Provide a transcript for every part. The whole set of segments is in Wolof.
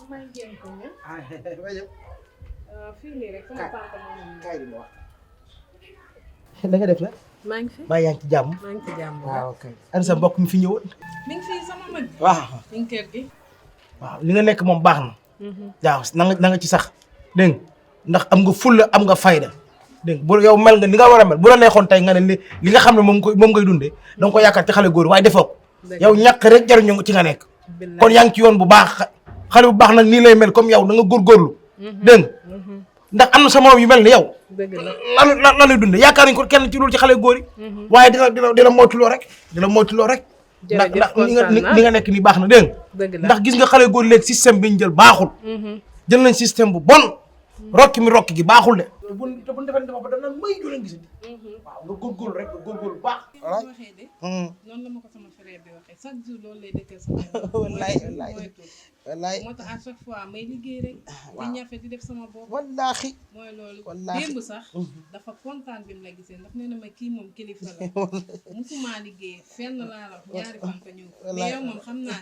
maa ngi génn ko ñëw. fii nii rek sama tante moom. kaay di ma wax. da nga def la. maa ngi fi. maa yaa ngi ci jàmm. maa ngi ci jàmm. waaw ok. ana sa mbokk mi fi ñëwoon. mi ngi fi sama mag. waaw. mi ngi kër gi. waaw li nga nekk moom baax na. waaw na nga ci sax dégg nga ndax am nga fulla am nga fayda dégg nga bu yow mel nga ni nga war a mel bu la neexoon tey nga ne li nga xam ne moom ngay dundee da nga ko yaakaar ci xale góor waaye defoo ko. yow ñàkk rek jariñu ci nga nekk. kon yaa ngi ci yoon bu baax xale bu baax nag nii lay mel comme yow da nga góorgóorlu. dégg nga ndax am na sa moom yu mel ni yow. dëgg la lan lay dundee yaakaar nañ ko kenn ci loolu ci xale góor yi. waaye dina moytuloo rek dina moytuloo rek. ndax ni nga nekk nii baax na dégg nga ndax gis nga xale góor léegi système bi ñu jël baaxul. jël nañ système bu bon rokki gi baaxul de. te bu defee dafa ba dana may ju leen gisati. waaw nga góorgóorlu rek nga góorgóorlu baax. voilà waxee de. noonu la ma ko sama frère bi waxee chaque jour loolu lay dëkkal sama. wallaay moo tax à chaque fois may liggéey rek. di ñafe di def sama bopp. wallaahi. mooy loolu démb sax. dafa kontaan bi mu la gisee ndax nee na ma kii moom kilifa la. musuma liggéey fenn laa la ñaari fan ko ñëw. mais yow moom xam naa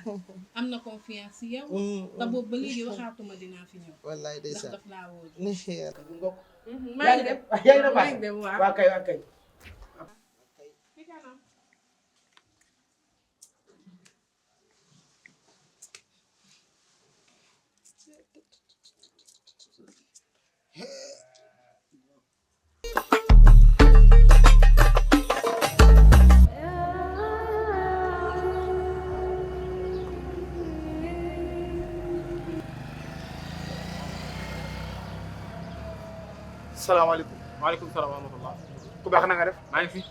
am na confiance si yow. te boobu ba léegi waxaatuma dinaa fi ñëw. wallaay ndax daf laa wóor. maa ngi dem yaa ngi dem waa kay waa kay. salaamaaleykum. maaleykum salaam wa rahmatulah. ku baax na nga def. maa ngi fi.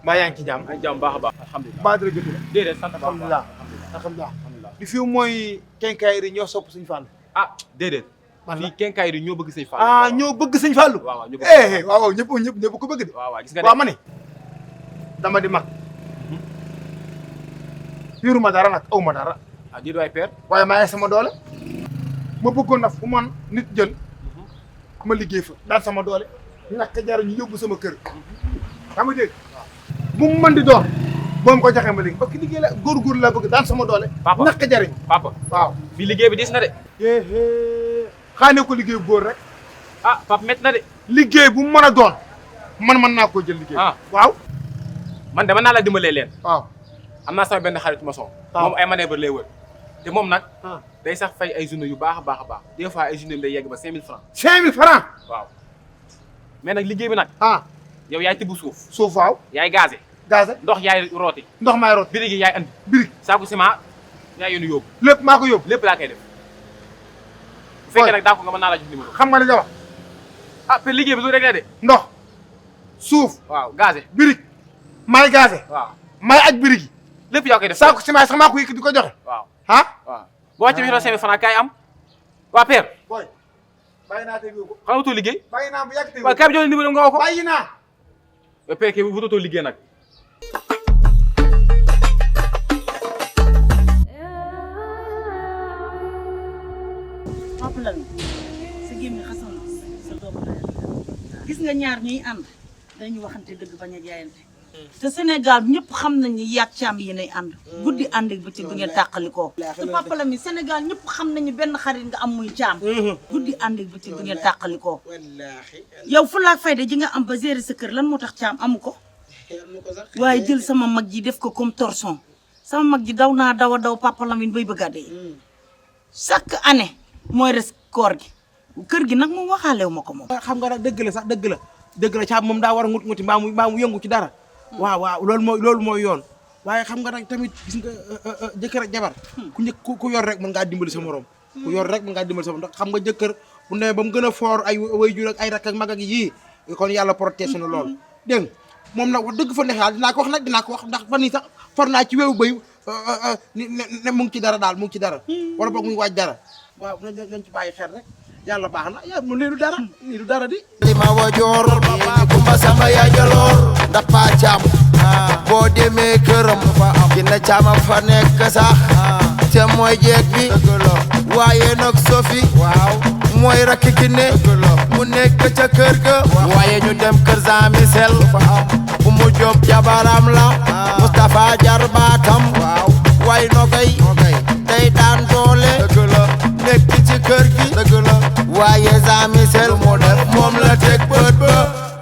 mbaa yaa ngi ci jàmm. maa ngi jàmm baax a baax. alhamdulilah mbaa dara jotul. déedéet sant baax alhamdulilah alhamdulilah. li fi mooy kenkaayri ñoo sopp Sëñ Fallu. ah déedéet. fii kenkaay yi ñoo bëgg Sëñ Fallu. ah ñoo bëgg Sëñ Fallu. waaw waaw ñoo bëgg. waaw ñëpp ko bëgg de. waaw waaw gis nga waaw ma ne dama di mag. yoruma dara nag aw ma dara. ah déedéet waay père. waaye maa ngi sama doole. ma bëggoon na fu man nit jël. ma liggéey fa daan sama doole. ñàkk jar ñu yóbbu sama kër. xam nga dégg bu mu mën di doon boo ma ko joxee ma liggéey parce que liggéey la góor la bëgg daan sama doole. papa ñàkk jariñ papa waaw. fii liggéey bi dis na de. xaane ko liggéey góor rek. ah papa métti na de. liggéey bu mu mën a doon man mën naa koo jël liggéey. ah waaw. man de mën naa la dimbalee leen. waaw. am naa sama benn xarit maçon. moom ay manœuvre lay wër. te moom nag. day sax fay ay journée yu baax a baax a baax. des fois ay journée day yegg ba 5000 francs. 5000 francs. waaw. mais nag liggéey bi nag. yow yaay tibb suuf. suuf waaw. yaay gazé. ndox yaay rooti. ndox maay rooti. birig yi yaay andi. birig saako ciment yaay yónni yóbbu. lépp maa ko yóbbu. lépp laa koy def. bu fekkee nag daa ko nga mën naa la jox numéro. xam nga li nga wax. ah pe liggéey bi lu rek la de. ndox suuf. waaw gazé. birig maay gazé. waaw maay aj birig yi. lépp yaa koy def. saako ciment sax maa ko yëkk di ko joxe. waaw waaw. boo wàccee bi 5000 francs kaay am. waa père. booy bàyyi naa tey ko. xanaa wutoo liggéey. bàyyi naa bu yàgg tey waaw kaay bi jox la numéro nga woo ko. bàyyi naa. yow père kii wutoo liggéey nag. Papa Lamine sa gémmi xasan sa doomu la gis nga ñaar ñuy ànd dañuy waxante dëgg bañ a jaayante te Sénégal ñëpp xam nañ ni yaag caam yi nay ànd guddi ànd ak bëccëg du ngeen tàqalikoo te Papa Lamine Sénégal ñëpp xam nañu benn xarit nga am muy caam guddi ànd ak bëccëg du ngeen tàqalikoo yow fu laa fayda ji nga am ba gérer sa kër lan moo tax caam amu ko waaye jël sama mag ji def ko comme torson sama mag ji daw naa daw a daw Papa Lamine bay bëgg a dee chaque année mooy res koor gi kër gi nag moom waxaalewu ma ko moom. xam nga nag dëgg la sax dëgg la caab moom daa war a ngut-nguti mbaa mu yëngu ci dara. waaw loolu mooy yoon. waaye xam nga nag tamit gis nga jëkkër ak jabar. ku yor rek mën ngaa dimbali sa morom. ku yor rek mën ngaa dimbali sa morom ndax xam nga jëkkër bu ne ba mu gën a foor ay waajur ak ay rakk ak mag ak yii kon yàlla protection na lool. dégg nga moom nag wax dëgg fa neex yàlla dinaa ko wax ndax fan yii sax for naa ci weewu béy ne mu ngi ci dara daal mu ngi ci dara. wala boog mu ngi waaj dara. waaw nañ ci bàyyi xel rek yàlla baax na yaa lii du dara di ma wajoor kumba samba yaa jaloor ndax pa caam boo demee këram dina caama fa nekk sax te mooy jeeg bi waaye nag sofi mooy rakki ki ne mu nekk ca kër ga waaye ñu dem kër Jean Michel mu jóob jabaram la Moustapha jarbaatam way no gay day daan doole nekk kër gi dëgg la waaye Jean Michel moo def moom la teg bët